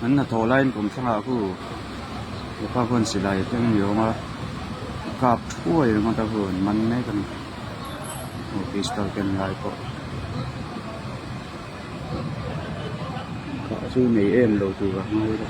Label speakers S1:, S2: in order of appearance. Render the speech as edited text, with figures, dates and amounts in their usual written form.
S1: An hnathawh laiin kawmthlangah khu hepa khuan silai a keng ni awm a a kap thuai ringawt a khu an man mek a ni aw pistol ken lai pawh kah chu nei em lo tur a ngai a.